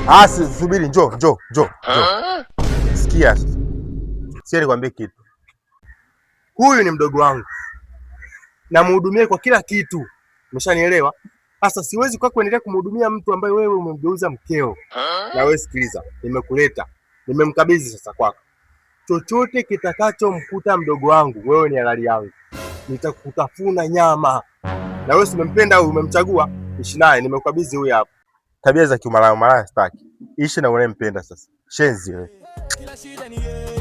Ah, subiri, njoo, njoo, njoo, njoo. Sikia. Sikia nikwambie kitu. Huyu ni mdogo wangu. Namhudumia kwa kila kitu. Umeshanielewa? Sasa siwezi kwa kuendelea kumhudumia mtu ambaye wewe umemgeuza mkeo. Na wewe sikiliza, nimekuleta. Nimemkabidhi sasa kwako. Chochote kitakachomkuta mdogo wangu, wewe ni halali yangu. Nitakutafuna nyama. Na wewe si umempenda au umemchagua? Ishi naye, nimekukabidhi huyu hapa. Tabia za kiumalaya malaya sitaki. Ishi na unayempenda sasa. Shenzi wewe. Kila shida ni yeye.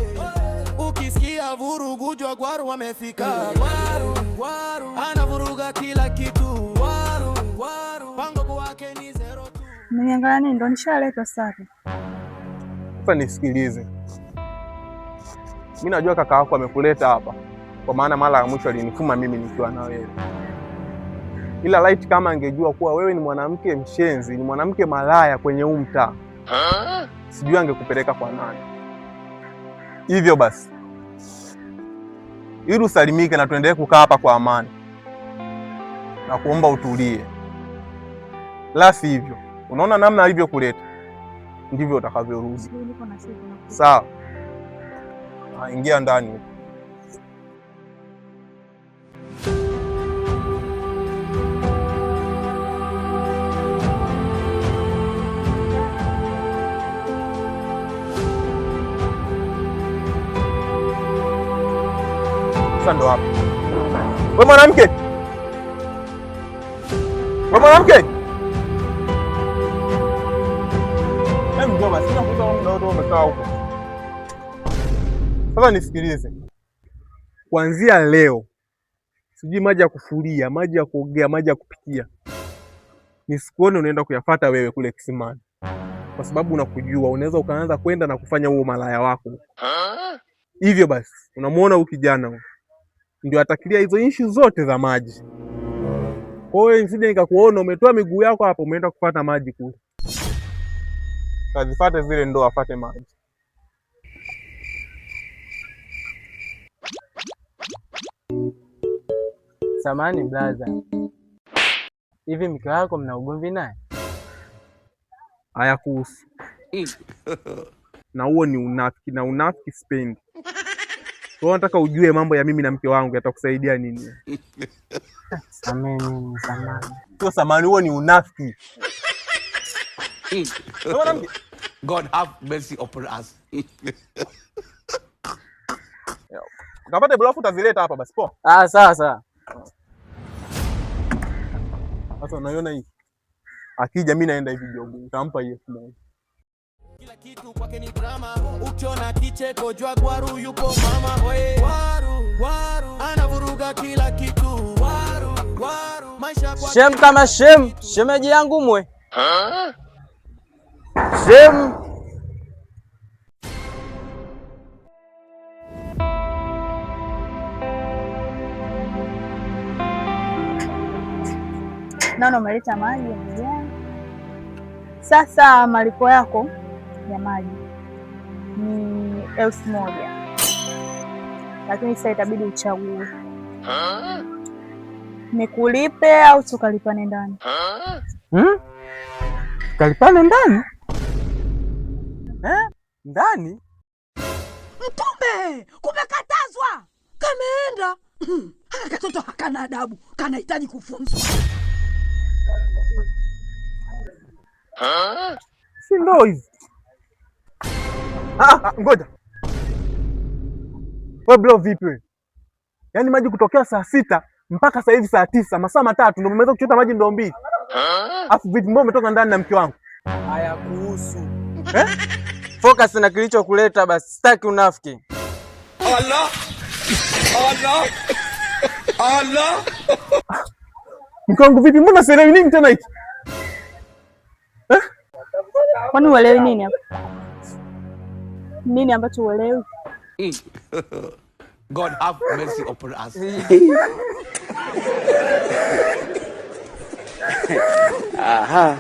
Ukisikia vurugu jua Gwaru wamefika. Gwaru, Gwaru anavuruga kila kitu. Gwaru, Gwaru pango wake ni zero tu. Umeniangalia nini? Ndo nishaletwa sasa. Sasa nisikilize, mi najua kaka yako amekuleta hapa kwa maana mara ya mwisho alinifuma mimi nikiwa na wewe, ila laiti kama angejua kuwa wewe ni mwanamke mshenzi, ni mwanamke malaya kwenye huu mtaa, sijui angekupeleka kwa nani. Hivyo basi, ili usalimike na tuendelee kukaa hapa kwa amani, na kuomba utulie, la sivyo, unaona namna alivyokuleta ndivyo utakavyorudi. Niko na siku na Sawa, ah, ingia ndani huko. Sasa ndo hapo. We mwanamke, we mwanamke, njoo basi, nakuta muda wote umekaa huko. Sasa nisikilize, kuanzia leo sijui maji ya kufulia, maji ya kuogea, maji ya kupikia, nisikuone unaenda kuyafata wewe kule kisimani, kwa sababu unakujua, unaweza ukaanza kwenda na kufanya huo malaya wako. Hivyo basi, unamuona huyu kijana huyu ndio atakilia hizo issue zote za maji. Kwa hiyo nisije nikakuona umetoa miguu yako hapo umeenda kufata maji kule. Kazifate zile ndoo afate maji. Samahani blaza, hivi mke wako mna ugomvi naye? Hayakuhusu. Na huo ni unafiki na unafiki sipendi. Kwa hiyo nataka ujue mambo ya mimi na mke wangu yatakusaidia nini? Samehe mimi, samahani. Sio samahani, huo ni unafiki. Mwanamke, God have mercy upon us. Ukapate bluff utazileta hapa basi poa. Ah, sawa sawa. Sasa unaiona hii? Akija mimi naenda hivi jogo, nitampa hiyo 1000. Kila kitu kwake ni drama. Ukiona kicheko jua Gwaru yupo mama. We. Gwaru, Gwaru anavuruga kila kitu. Gwaru, Gwaru maisha kwake Shem kama shem, shemeji yangu mwe. Shem. Naona umeleta maji yamejaa. Sasa malipo yako ya maji ni 1000, lakini sasa itabidi uchague nikulipe au tukalipane ndani. Hmm? Tukalipane ndani? Eh? Ndani? Mtume, kumekatazwa. Kameenda. Haka katoto hakana adabu, kanahitaji kufunzwa. Si ndoo hizi. Ah, ah, ngoja. Wewe bro vipi wewe? Yaani maji kutokea saa 6 mpaka sasa hivi saa 9, masaa 3 ndio umeweza kuchota maji ndoo 2. Alafu vipi, mbona umetoka ndani na mke wangu? Hayakuhusu. Eh? Focus na kilichokuleta basi, sitaki unafiki. Allah! Allah! Allah! Mke wangu vipi? Mbona sielewi nini tena hiki? Eh? Kwani uelewi nini hapa? Nini ambacho uelewi? God have mercy upon us. Aha.